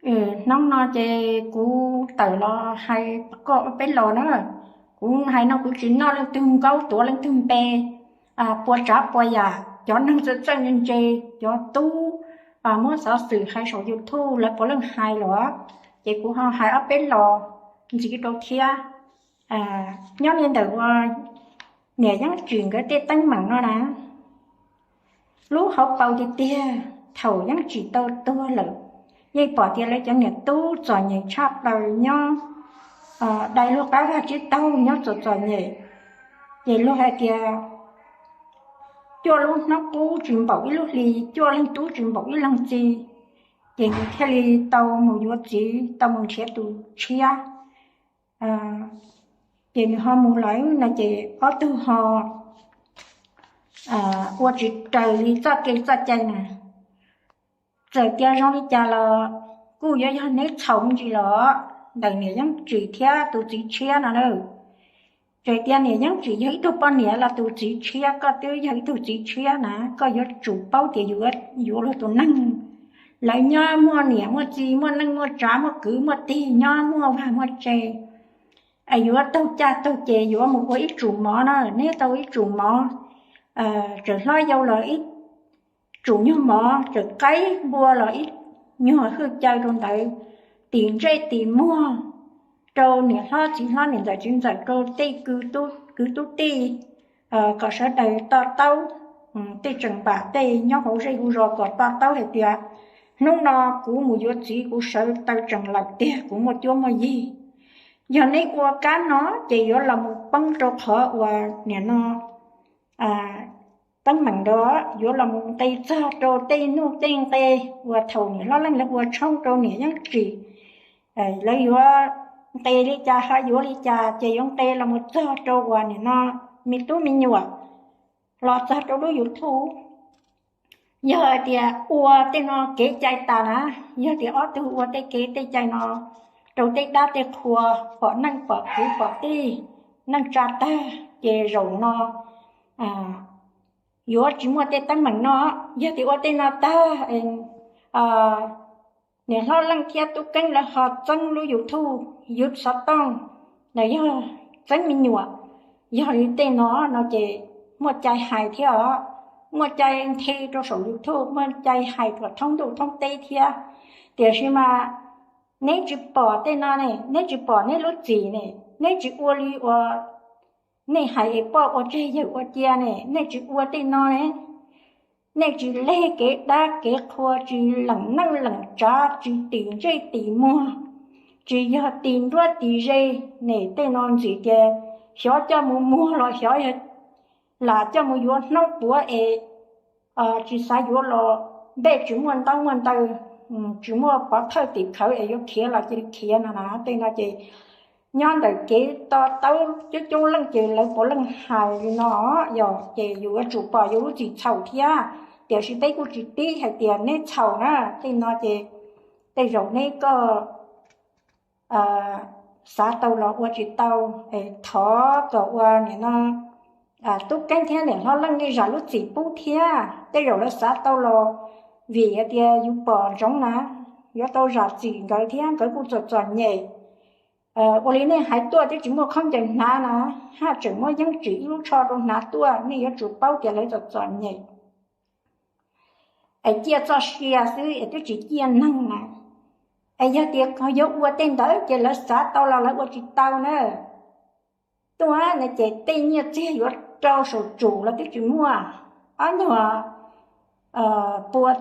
Hnub no ces kuv tawm los hais koj peb los na. Kuv hais no kuv tsis noj leej twg nkaub tuav leej twg npe, puas tsav puas yam, cov neeg txawj txawj ntse ntse, cov tub muab xov xwm hais saum YouTube lawv puav leej hais los, ces kuv ho hais ob peb los ntxiv rau thiab. Nyob li ntawm ua niam Yeeb Tsim nkawd tej teeb meem no na, lub hauv paus tiag tiag thaum Yeeb Tsim tau tuag lawm, yeej pom tias lawv cov niam tub txom nyem tshaj plaws nyob, dai luag qab vaj tsib taug nyob txom txom nyem. Ces luag hais tias cuaj lub hnub qub tsis npaum ib lub hli, cuaj leeg tub tsis npaum ib leeg txiv, ces nws thiaj li tau mus yuav txiv tau mus nrhiav tus tshiab. Ces nws ho mus lawm no ces ob tug ho ua tsis raws li txoj kev txoj cai na. Txawm tias zoo li cas los kuj yuav yog neb txhaum me ntsis los ntawm niam Yeeb Tsim thiab tus txiv tshiab no na. Txawm tias niam Yeeb Tsim yog ib tug poj niam los tus txiv tshiab koj twb yog ib tug txiv tshiab na, koj yuav tsum paub tias yuav luag tus neeg, lawv nyob muaj niam muaj txiv, muaj neej muaj tsav, muaj kwv muaj tij, nyob muaj vaj muaj tse, es yuav taug caj taug ces yuav mus ua ib tsum mov na, neb tau ib tsum mov, tseem hlob yau los ib tsum nyuag mov, tseem qaib npua los ib nyuag hwj caw rau ntawd, tim ntsej tim muag rau niam hlob txiv hlob niam ntxawm txiv ntxawm rau tej kwv tub tij, kom sawv daws to taub. Tej tseem npam tej nyob hauv zej hauv zos kom to taub hais tias hnub no kuv mus yuav txiv kuv sawv taw tseem lawm tiag kuv muaj cuab muaj yig. Yog neb ua kab no ces yuav los mus poob rau qhov uas niam no teeb meem nrog yuav los mus nqis txog rau tej nuj tej nqe uas thaum niam hlob leej lawv ua tshoob rau niam Yeeb Tsim, lawv yuav nqe li cas ho yuav li cas ces yuav nqe los mus txog rau uas niam no me tub me nyuam los txog rau lub YouTube. Yog hais tias ua tej no kev cai tas na, yog tias ob tug ua tej kev tej cai no rau tej dab tej qhua, pom neej pom kwv pom tij, neej tsa tag ces zaum no yuav tsis muaj tej teeb meem no. Yog tias ua tej no tag, niam hlob leej thiab tub keeb lawv ho txeeb lub YouTube, yus xov tooj, los yog txeeb me nyuam. Yog li tej no no ces muaj cai hais thiab os, muaj cai nthe rau saum YouTube, muaj cai hais thuam thoob ntuj thoob teb thiab. Tiam sis mas neb tsis pom tej no ne, neb tsis pom neb lub txim ne, neb tsis ua li uas nej hais es poj ua tseg yawm ua cia ne, nej tsis ua tej no ne. Nej tsis leg kev dab kev qhua, tsis leem neej leem tsav, tsis tim ntsej tim muag, tsis yog tim nruab tim ze, ne tej no ntxim tias xyov coj mus muag los xyov yog lam coj mus yuav hnub puav es tsis xav yuav los npej tsis muaj ntaub muaj ntawv, tsis muaj pov thawj tim khawv es yuav khiav los cia li khiav no na. Tej no ces nyob ntawm kev to taub coob coob leej ces lawv puav leej hais li no, yog ces yus yuav tsum pom yus lub txim txhaum thiab. Tiam sis peb kuj tsis tib hais tias neb txhaum na, tej no ces tej zaum neb koj xav tau los ua tsis tau, thov kom ua nim no tub keeb thiab niam hlob leej nej zam lub txim pub thiab. Tej zaum lawv xav tau los vim hais tias yus pom ntsoov na, yuav tau zam txim nkawd thiab, nkawd kuj txom txom nyem. Ua li nej hais tuaj twb tsis muaj khaub ncaws hnav na, haj tseem muab Yeeb Tsim ib lub tsho rau hnav tuaj, nej yuav tsum paub tias lawv txom txom nyem es ciaj txoj sia xwb es twb tsis ciaj neeg na. Es yog tias yuav ua tej ntawd ces lawv xav tau los lawv ua tsis tau na. Tuaj no ces tej nyiaj txiag yuav rau saum tsum los twb tsis muaj, ob nyuag pua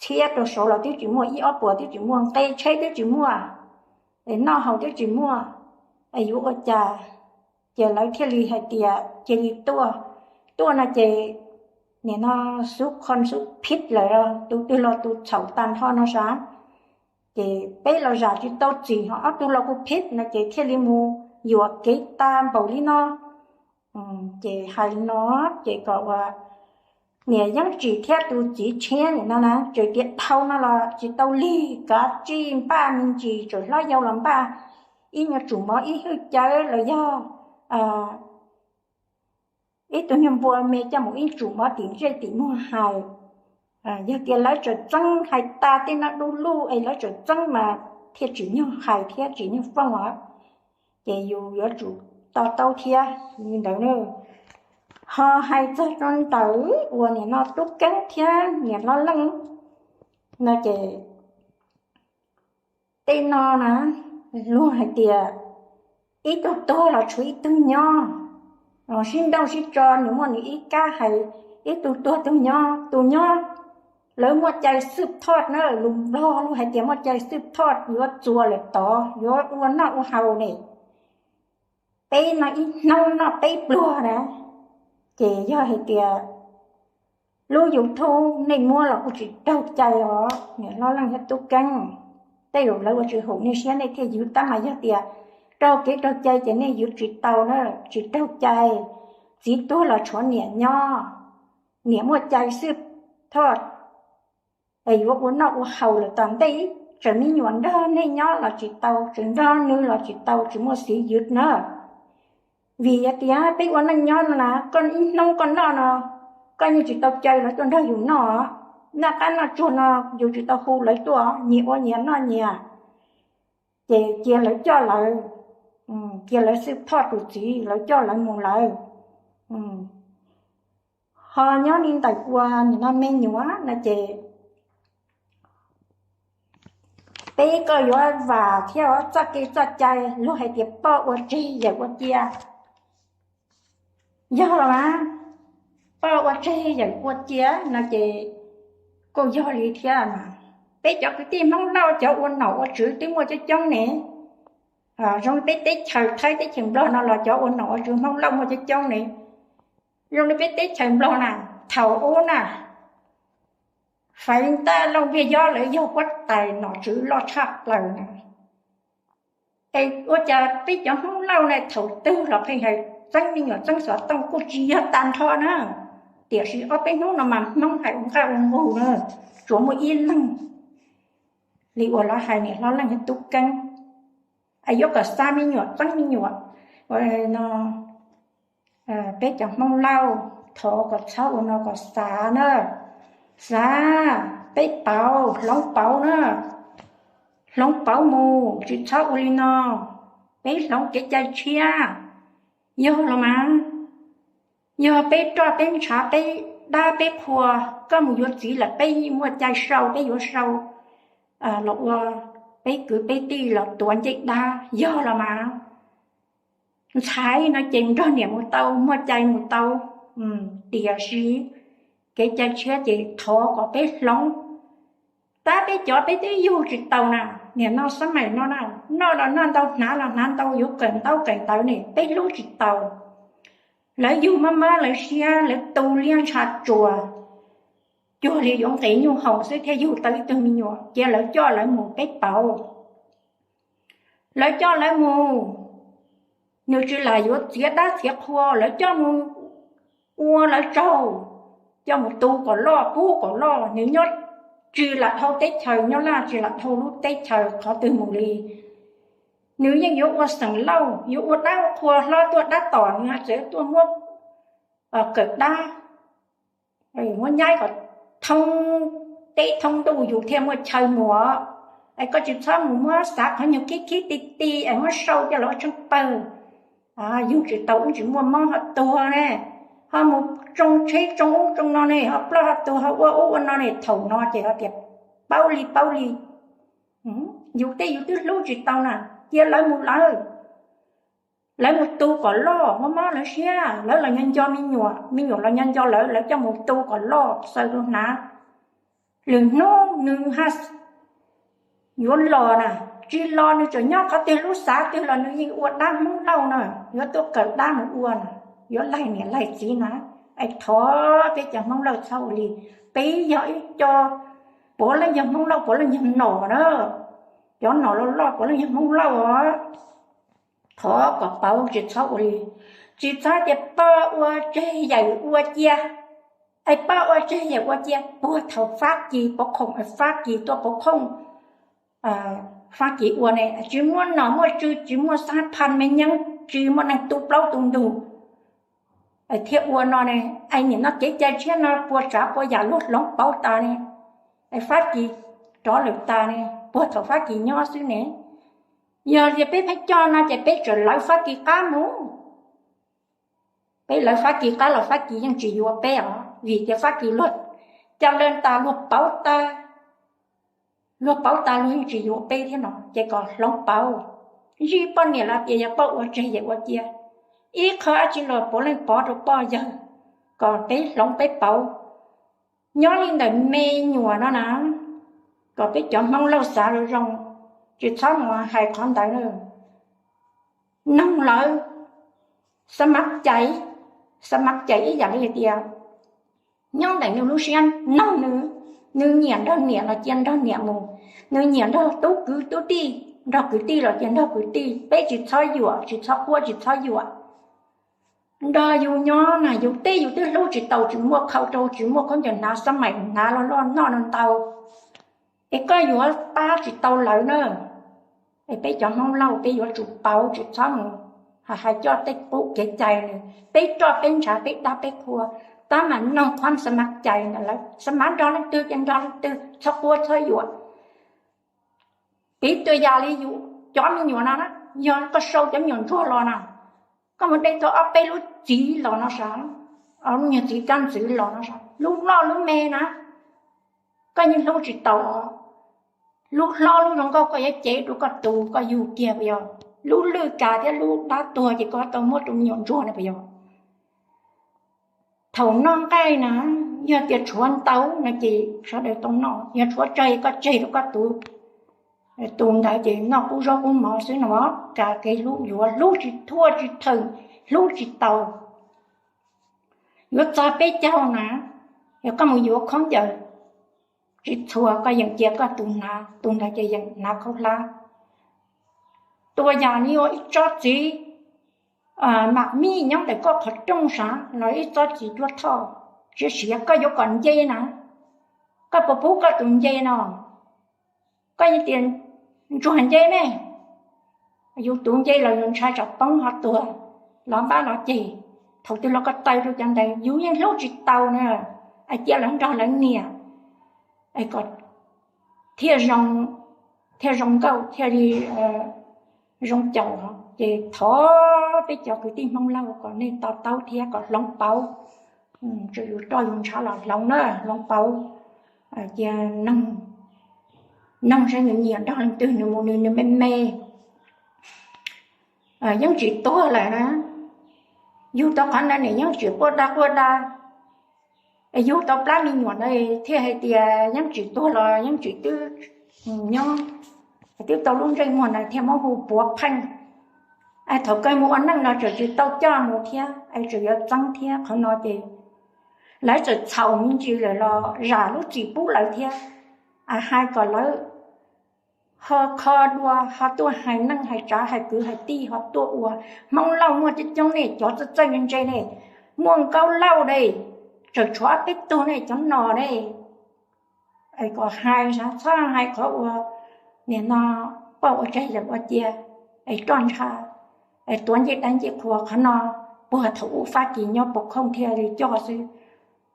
txhiab rau saud los twb tsis muaj, ib ob puas twb tsis muaj, nqe tsheb twb tsis muaj, noj haus twb tsis muaj, yuav ua cas? Ces lawv thiaj li hais tias cia li tuaj. Tuaj no ces nim no xub qhov xub phij lawm, tus twg los tus txhaum tag nrho no sav. Ces peb los zam tsis tau txim ho ob tug los kuj phij no ces thiaj li mus yuam kev tag npaum li no. Ces hais li no ces kom ua niam Yeeb Tsim thiab tus txiv tshiab nim no na, tseem tias dhau no los tsis tau lig, kav tsij npaj me ntsis, tseem hlob yau los npaj ib nyuag tsum mov ib hwj cawv los yog ib tug nyuag npua me coj mus ib tsum mov tim ntsej tim muag hais. Yog tias lawv tseem txeeb hais tas tej no du lug es lawv tseem txeeb mas thiaj tsim nyog hais thiab tsim nyog fooj os. Ces yus yuav tsum to taub thiab li ntawd na. Ho hais txog rau ntawm uas nim no Tub Keeb thiab niam hlob Leej no ces tej no na, luag hais tias ib tug tuag los tshuav ib tug nyob, sib nrauj sib tso nws muaj nws ib kab hais, ib tug tuag tus nyob, tus nyob, lawv muaj cai xwb thoj na, lus Nplog luag hais tias muaj cai xwb thoj, yuav txuas lawm tod, yuav ua noj ua haus ne. Peb no ib hnub noj peb pluag na, ces yog hais tias lub YouTube nej muab los kuj tsis raug cai os niam hlob Leej thiab Tub Keeb. Tej zaum lawv ua tsis haum nej siab nej thiaj yws, tab mas yog tias raug kev raug cai ces nej yws tsis tau na, tsis raug cai. Txiv tuag los tshuav niam nyob, niam muaj cai xwb thoj, es yuav ua noj ua haus lawm tom ntej, tseem me nyuam nrog nej nyob los tsis tau, tseem nrog nws los tsis tau, tsis muaj xiv yws na. Vim hais tias peb ua neej nyob no na, koj ib hnub koj noj no, koj yeej tsis tau caw lawv tuaj nrog yus noj, noj qab noj tsuag no yus tsis tau hu lawv tuaj, nyias ua nyias noj nyias, ces cia lawv coj lawv, cia lawv xwb thoj tus txiv, lawv coj lawv mus lawm. Ho nyob li ntawm ua nim no me nyuam no ces peb koj yuav vam thiab txoj kev txoj cai, luag hais tias poj ua tseg yawm ua cia. Yog los mas, poj ua tseg yawm ua cia no ces kuj yog li thiab mas. Peb cov kwv tij Hmoob Lauj cov ua nom ua tswv twb muaj coob coob ne. Zoo li peb teb chaws Thaib teb chaws Nplog no los cov ua nom ua tswv Hmoob Lauj muaj coob coob ne. Zoo li peb teb chaws Nplog na, thaum ub na, Faiv Ntaj Lauj Npiaj Yob lawv yog huab tais nom tswv loj tshaj plaws na. Es ua cas peb cov Hmoob Lauj na thaum twg los pheej hais txeeb me nyuam txeeb xov tooj kuj tsis yog tag nrho na, tiam sis ob peb hnub no mas Hmoob hais ua nqaj ua nqug na, tsuas muaj ib leeg li uas lawv hais niam hlob Leej thiab Tub Keeb, es yuav kom xa me nyuam txeeb me nyuam no. Peb cov Hmoob Lauj thov kom txhob ua no kom xav na, xav, peb pauv hloov pauv na, hloov pauv mus tsis txhob ua li no, peb hloov kev cai tshiab. Yog los mas, yog peb roj peb ntshav peb dab peb qhua, koj mus yuav txiv lawm peb muaj cai sau peb yuav sau los ua peb kwv peb tij los tuav ncej dab, yog los mas. Ntxhais no ces nrog niam mus tau, muaj cai mus tau, tiam sis kev cai tshiab ces thov kom peb hloov. Tab peb cov peb twb yug tsis tau na, niam no xab maim no na, noj los noj ntau, hnav los hnav ntau, yuav kawm ntaub kawm ntawv ne peb hlub tsis tau. Lawv yug mob mob lawv siab, lawv tu liab ntsha tsuas, cuag li yuav nqis nyuj haus xwb thiaj yug tau ib tug me nyuam, cia lawv coj lawv mus peb pauv. Lawv coj lawv mus, nws tsis lam yuav txiav dab txiav qhua, lawv coj mus ua lawv tsaug, coj mus tu kom loj pub kom loj, nws nyob tsis lam dhau teb chaws, nyob laj tsis lam dhau lub teb chaws qhov twg mus li. Nws yeej yuav ua xeem lauj, yuav ua dab ua qhua, hlob tuaj dab tom nws txawm tuaj muab kawm dab, muab nyaib kom thoob teb thoob ntuj yus thiaj muaj chaw mus. Es koj tsis txhob mus muab xav qhov nyuag khib khib ti ti es muab sau coj los ua tsheej pawg. Yug tsis tau wb tsis muaj mob ho tuag ne, ho mus tsoo tsheb tsoo ub tsoo no ne, ho ploj ho tuag, ho ua ub ua no ne, thaum no ces ho tias paub li paub li. Yus tej yus twb hlub tsis tau na, cia lawv mus lawm. Lawv mus tu kom loj, mob mob lawv siab, lawv los nco nco me nyuam, me nyuam los nco nco lawv, lawv coj mus tu kom loj xaws rau hnav. Lwm hnub nws ha yuav los na, tsis los nws tseem nyob qhov twg lub xav twg los nws yeej ua dab Hmoob Lauj na, yuav tuaj kawm dab mus ua na, yuav laig niam laig txiv na. Es thov peb cov Hmoob Lauj txhob ua li. Peb yog ib co, puav leej yog Hmoob Lauj, puav leej yog nom na, cov nom loj loj puav leej yog Hmoob Lauj os. Thov kom pauv tsis txhob ua li, tsis txhob tias poj ua tseg yawm ua cia. Es poj ua tseg yawm ua cia puag thaum Fab Kis pov khoom, Fab Kis tuaj pov khoom, Fab Kis ua ne tsis muaj nom muaj tswv, tsis muaj xab phaj me nyeeb, tsis muaj neeg tu plaub tu ntug. Thiaj ua no ne, es nim no kev cai tshiab no puas tsav puas yam luag hloov pauv tas ne, es Fab Kis rov lawm tas ne, puag thaum Fab Kis nyob xwb ne. Yog tias peb pheej coj no ces peb txawm lawv Fab Kis qab mus. Peb lawv Fab Kis qab los Fab Kis yeej tsis yuav peb os, vim tias Fab Kis luag ca le tas luag pauv tas, luag pauv tas luag yeej tsis yuav peb thiab no, ces kom hloov pauv. Zij poj niam los tias yog poj ua tseg yawm ua cia, ib qho dab tsi los puav leej pov rau poj yawg, kom peb hloov peb pauv. Nyob li ntawm me nyuam no na, kom peb cov Hmoob Lauj xav zoo zoo, tsis txhob mus hais qhov ntawd na. Noog lawv, xa mav cais, xa mav cais ib yam li hais tias nyob ntawm nws lub siab noog nws, nws nyiam nrog niam los cia nrog niam mus, nws nyiam nrog tub kwv tub tij, nrog kwv tij los cia nrog kwv tij, peb tsis txhob yuam, tsis txhob quab, tsis txhob yuam. Nrog yus nyob na yus teb yus twb hlub tsis tau, tsis muaj khau rau, tsis muaj khaub ncaws hnav, xab maim hnav los loj noj no ntau, es koj yuav pab tsis tau lawv na. Es peb cov Hmoob Lauj peb yuav tsum pauv, tsis txhob mus hais coj tej qub kev cai na, peb roj peb ntshav peb dab peb qhua, tab mas noog qhuab xa mav cais ntawm lawv, xa mav nrog leej twg ces nrog leej twg, txhob quab txhob yuam. Piv txwv yam li yus cov me nyuam no na, yog koj sau cov me nyuam ntsuag los na, koj mus de tau ob peb lub txiv los no sav, ob lub nyuag txiv kab ntxwv los no sav, lub loj lub me na, koj yeej hlub tsis tau os. Lub hlob lub zoo nkauj koj yuav cev rau koj tus koj yug kiag puas yog? Lub lwj kas thiab lub dab tuag ces koj tau muab rau me nyuam ntsuag na puas yog? Thaum noj nqaij na, yog tias tshuav ntau no ces sawv daws tau noj, yog tshuav tsawg koj tseg rau koj tus, tus ntawd ces noj qub zaub qub mov xwb no. Kav kev hlub yuav hlub tsis thuaj tsis theem, hlub tsis tau. Yuav txog peb caug na, yog koj mus yuav khaub ncaws tsis txhua koj yeem cia koj tus hnav, tus ntawd ces yeem hnav khaub hlab. Tua yam li ua ib tsob txiv mam mij nyob ntawm koj qhov rooj sav los ib tsob txiv cuab thoj, siav siav koj yuav kom nce na, koj puas pub koj tus nce no? Koj yeej tias ntsuag nce me, yus tus nce los yus ntshai tsam poob ho tuag, los npab los ceg, thaum twg los koj taw rau cov ntawd, yus yeej hlub tsis tau na. Es cia lawv nrog lawv niam, es kom thiaj zoo, thiaj zoo nkauj thiaj li zoo caum. Ces thov peb cov kwv tij Hmoob Lauj kom nej to taub thiab kom hloov pauv, tsuas yus roj yus ntshav los hloov na, hloov pauv. Cia noog saib nws nyiam nrog leej twg nws mus nws nws me me. Yeej tsis tuag lawm na, yug tau qhov ntawd niam yeej tsis quaj dab quaj dab. Yug tau plab me nyuam ntawd thiaj hais tias yeej tsis tuag los yeej tsis twb nyob, twb tau lub ntsej muag ntawd thiaj muab hu puav pheej. Es thaum kawg mus ua neej los tseem tsis tau coj mus thiab es tseem yuav txeeb thiab qhov no ces lawv txawm txhaum me ntsis lawm los zam lub txim pub lawv thiab. Hais kom lawv ho kho dua ho tuaj hais neej hais tsav hais kwv hais tij ho tuaj ua. Hmoob Lauj muaj coob coob nej cov txawj txawj ntse ntse ne, muaj Nkauj Lauj ne, tseem tshuav peb tug ne cov no ne. Es kom hais txhob hais qhov ua nim no poj ua tseg yawm ua cia, es roj ntsha, es tuav ncej dab ncej qhua qhov no, puag thaum ub Fab Kis nyob puas khooj thiaj li coj xwb,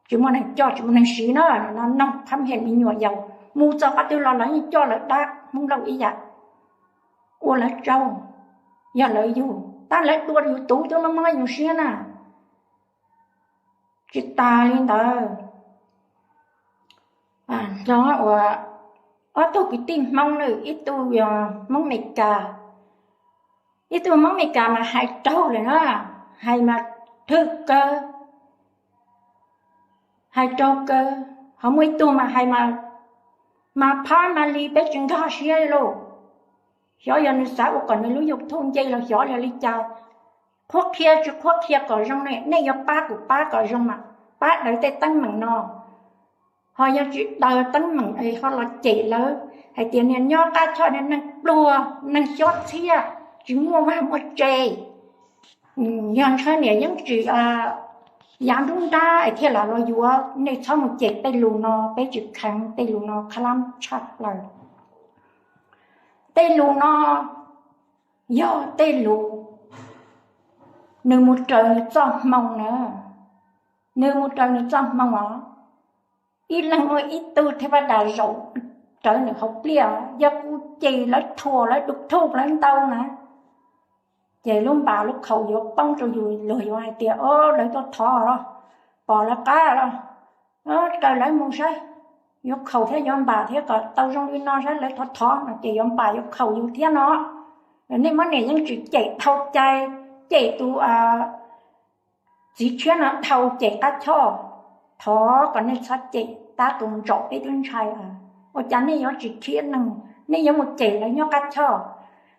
tsis muaj neeg coj tsis muaj neeg siv na. Nim no noog qhab hem me nyuam yaus mus txog qhov twg los lawv yeej coj lawv dab Hmoob Lauj ib yam, ua lawv tsaug, yog lawv yug tab lawv tua yus tus twb mob mob yus siab na. Tsis tas li ntawd, hnov uas ob tug kwv tij Hmoob na, ib tug yog Hmoob Meskas, ib tug Hmoob Meskas mas hais raug lawm na, hais mas thwj kawg, hais raug kawg. Ho muaj ib tug mas hais mas phab mas li peb tsis nkag siab li lauj. Xyov yog nws xav ua kom nws lub YouTube nce los xyov yog li cas. Qhuab qhia tsis qhuab qhia kom zoo ne, nej yuav pab kuv pab kom zoo mas pab daws tej teeb meem no. Ho yog tsis daws teeb meem es ho los cem lawv hais tias niag nyob qab choj niag neeg pluag neeg xyob txhiaj, tsis muaj vaj muaj tse. Yog ntshaw niam yeeb tsis yav nruab nrab es thiaj lam los yuav, nej txhob mus cem tej lus no, peb tsis kheev tej lus no, khav lab tshaj plaws. Tej lus no yog tej lus Nws mus raws nws txoj hmoo na, nws mus raws nws txoj hmoo os. Ib leeg ua ib tug thej paj das zaum raws nws hauv pliaj, yog kuv ces lawv thuam lawv duk thuj lawv ntau na, ces lub npas lub khaum yuav poob rau yus, luag yuav hais tias, o, lawv tuaj thov los, pom lawv qab los, raws lawv mus saib, yuav khaum thiab yuav npam thiab kom tau zoo li no saib lawv thov thov no ces yuav npam yuav khaum yus thiab no. Nej muab niam Yeej Tsim cem dhau cai, cem tus txiv tshiab no dhau, cem Qab Choj. Thov kom nej txhob cem, tab tus ntsaum peb twb ntshai. Ua cas nej yuav tsis khiav neeg, nej yuav mus cem lawv nyob Qab Choj?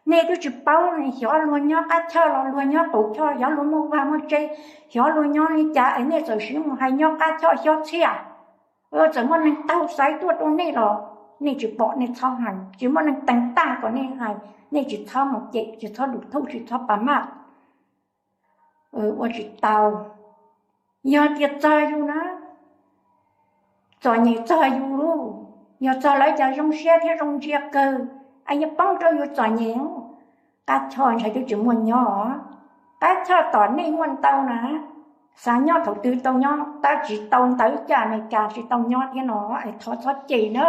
Nej twb tsis paub, xyov luag nyob Qab Choj los luag nyob Qaum Choj, xyov luag muaj vaj muaj tsev, xyov luag nyob li cas es nej txawm siv mus hais nyob Qab Choj xyob txhiaj. Txawm muaj neeg taug xaiv tuaj rau nej los nej tsis pom nej txhob hais, tsis muaj neeg teev tag kom nej hais nej tsis txhob mus cem, tsis txhob duk thuj, tsis txhob pas maj. Ua tsis tau. Yog tias txog yus na, txom nyem txog yus lub, yog txog lawv cas zoo siab thiab zoo ntsia kawg, es yuav poob rau yus txom nyem. Qab Choj ntshai twb tsis muaj nyob. Qab Choj tom nej muaj ntau na, xav nyob thaum twg tau nyob, tab tsis tau ntawv caj Amelikas tsis tau nyob thiab no, es thov txhob cem na.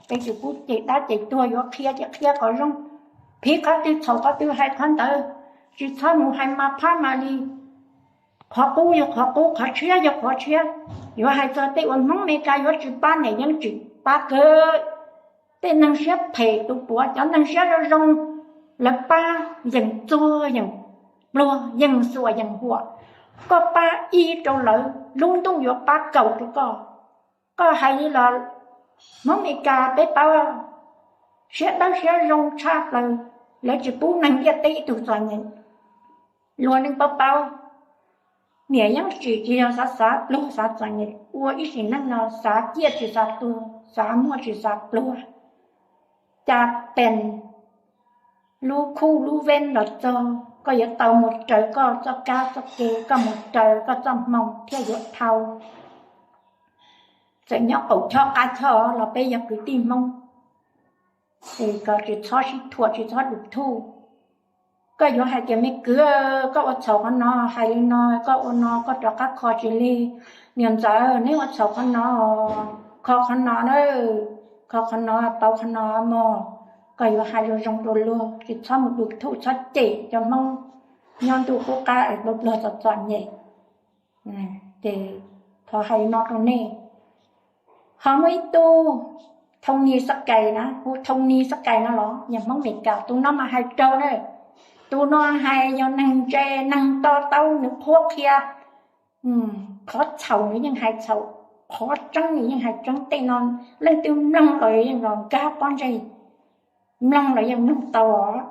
Peb tsis pub cem dab cem tuag, yuav qhia ces qhia kom zoo, phiv qhov twg txhaum qhov twg hais qhov ntawd, tsis txhob mus hais mas phab mas li. Qhov qub yog qhov qub, qhov tshiab yog qhov tshiab. Yuav hais txog tej uas Hmoob Amelikas yuav tsis pab niam Yeej Tsim, pab kawg. Tej neeg siab phem tus puav, cov neeg siab zoo zoo, lawv pab yeem txuag yeem pluag, yeem xuas yeem huam. Koj pab ib rau lawv, lub ntuj yuav pab kaum rau koj. Koj hais li los Hmoob Amelikas peb paub, siab dawb siab zoo tshaj plaws, lawv tsis pub neeg ntiaj teb ib tug txom nyem. Luag neej paub paub, niam Yeej Tsim tsis yog xav xav pluag xav txom nyem, ua ib sim neej no xav ciaj tsis xav tuag, xav muaj tsis xav pluag. Cas pes lub khuj lub vej los txog, koj yuav tau mus raws koj txoj kab txoj ke, koj mus raws koj txoj hmoo thiaj yuav dhau. Txawm nyob Qaum Choj Qab Choj los peb yog kwv tij Hmoob, es kom tsis txhob sib thuam tsis txhob duk thuj. Koj yuav hais tias me kwv, koj ua txhaum qhov no, hais li no, koj ua no koj rov qab kho tsis li. Niam ntxawm, neb ua txhaum qhov no, kho qhov no na, kho qhov no, pauv qhov no mog. Koj yuav hais zoo zoo rau luag, tsis txhob mus duk thuj, txhob cem cov Hmoob nyob ntuj qub qab es pluag pluag txom txom nyem. Ces thov hais no rau nej. Ho muaj ib tug Thoo Nis Xab Kais na, hu Thoo Nis Xab Kais no los yog Hmoob Mes Kas, tus no mas hais raug na. Tus no hais yog neeg ntse neeg to taub, nws qhuab qhia. Qhov txhaum nws yeej hais txhaum, qhov tseeb nws yeej hais tseeb. Tej no leej twg mloog los yeej los nkag pob ntseg, mloog los yeej mloog tau os.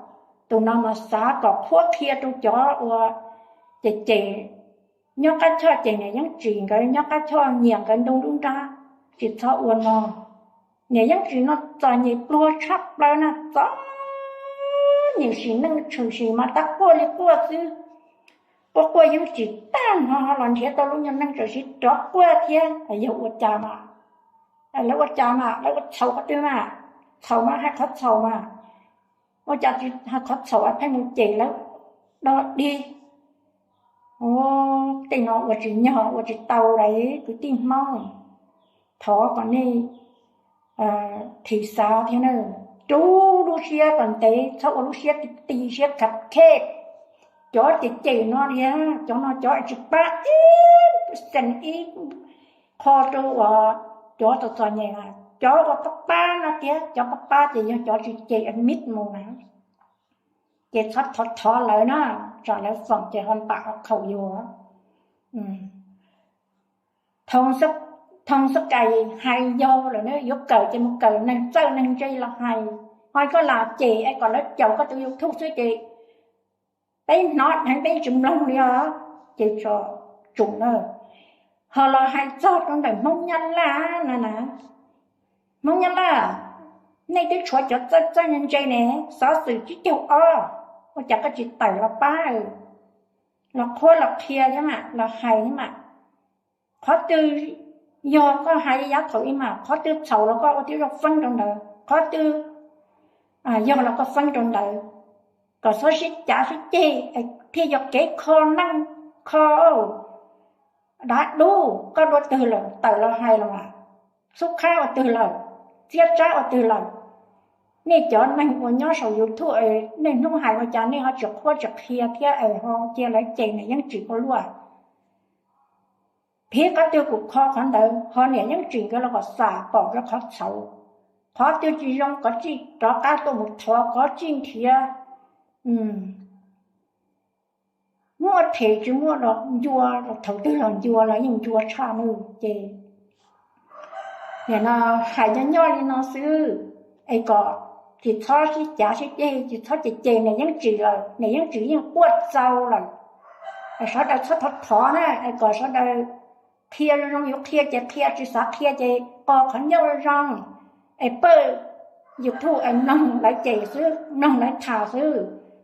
Tus no mas xav kom qhuab qhia rau cov uas cem cem nyob Qab Choj, cem niam Yeej Tsim nkawd nyob Qab Choj, nyiam nkawd ntu nruab nrab, tsis txhob ua no. Niam Yeej Tsim no txom nyem pluag tshaj plaws na, txom nyem, sim neej tshwm sim mas tab quaj li quaj xwb. Quaj quaj yeej tsis tag hmo, ho los nrhiav tau lub nyuag neej txawm siv rov quaj thiab. Yog ua cas mas, lawv ua cas mas, lawv ua txhaum qhov twg mas, txhaum mas hais qhov txhaum mas, ua cas tsis hais qhov txhaum pheej mus cem lawv do dig. Tej no ua tsis nyog ua tsis tau lawm kwv tij Hmoob. Thov kom nej thim xav thiab na, rub lub siab kom ntev, txhob ua lub siab ti ti siab khav khej. Cov cem cem no, cov no cov tsis pab ib xees ib qho rau uas cov txom txom nyem, cov uas pab pab no tiag, cov pab pab ces yog cov tsis cem mib mus na. Ces txhob thov thov lawv na, tsam lawv foom ces ho npam ho khaum yus. Thoo Xab Kais hais yog lawm na, yuav kawm ces mus kawm neeg txawj neeg ntse los hais. Ho koj lam cem es kom lawv caum koj tus YouTube xwb ces peb hnov dheev peb tsis mloog li os. Ces tso tsum na. Ho los hais txog rau ntawm Hmoob Nyab Laj no na, Hmoob Nyab Laj, nej twb tshuav cov txawj txawj ntse ne, xov xwm tsib caug ob, ua cas koj tsis tawm los pab, los qhuab los qhia thiab mas los hais thiab mas. Qhov twg yog koj hais yav thaum ub mas, qhov twg txhaum los koj ua tib zoo feeb rau ntawd, qhov twg yog los koj feeb rau ntawd, kom txhob sib cav sib ceg es thiaj yog kev kho neej kho. Dav dub, koj dua twg lawm? Tawm los hais los mas, xub qhab ua twg lawm? Txiab tsab ua twg lawm? Nej cov neeg uas nyob saum YouTube, nej hnub hais ua cas nej ho tsis qhuab tsis qhia thiab es ho cia lawv cem niam Yeeb Tsim ua luaj? Phiv qhov twg kuv kho qhov ntawd, ho niam Yeeb Tsim nkawd los kom xam pom rau qhov txhaum. Qhov twg tsis zoo kov tsij rov qab tuaj mus thov, kov tsij nrhiav. Muaj them tsis muaj los ncua, los thaum twg los ncua, los yeej ncua tshaj nawb. Ces nim no hais nyob nyob li no xwb, es kom tsis txhob sib cav sib ceg, tsis txhob cem cem niam Yeeb Tsim lawm, niam Yeeb Tsim yeej quaj txaus lawm. Sawv daws txhob thov thov na, es kom sawv daws qhia zoo zoo, yuav qhia ces qhia, tsis xav qhia ces qo qhov ncauj zoo zoo, es pawj YouTube es mloog lawv cem xwb, mloog lawv tham xwb,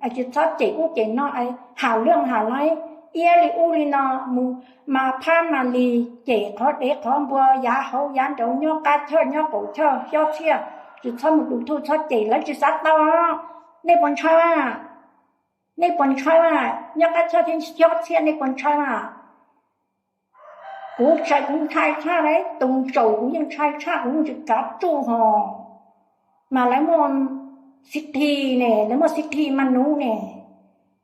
es tsis txhob cem ub cem no, es ham lwj ham laiv, iab li ub li no, mus mas phab mas li, cem qhov dev qhov npua, yav hauv yav nraud, nyob qab choj nyob qaum choj, xyob txhiaj, tsis txhob mus YouTube txhob cem, lawv tsis xav tau. Nej puas ntshaw? Nej puas ntshaw? Nyob qab choj thiab xyob txhiaj nej puas ntshaw? Kuv tseem kuv ntshai tshaj, tus ntsaum kuv yeej ntshai tshaj, kuv yeej tsis kav tsuj hos. Mas lawv muaj xib thi ne, lawv muaj xib thi ma nub ne,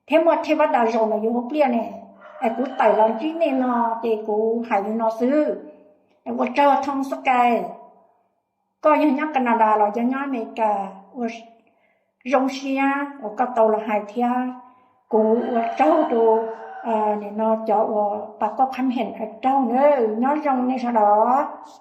thiab muaj thej pab das zaum ntawm yus hauv pliaj ne. Es kuv tawm los ntsib nej no, ces kuv hais li no xwb. Ua tsaug Thoo Xab Kais, koj yog nyob Canada los yog nyob Amelikas, ua zoo siab uas koj tau los hais thiab. Kuv ua tsaug rau nim no cov uas pas koj qhab heem, ua tsaug na, nyob zoo nej sawv daws.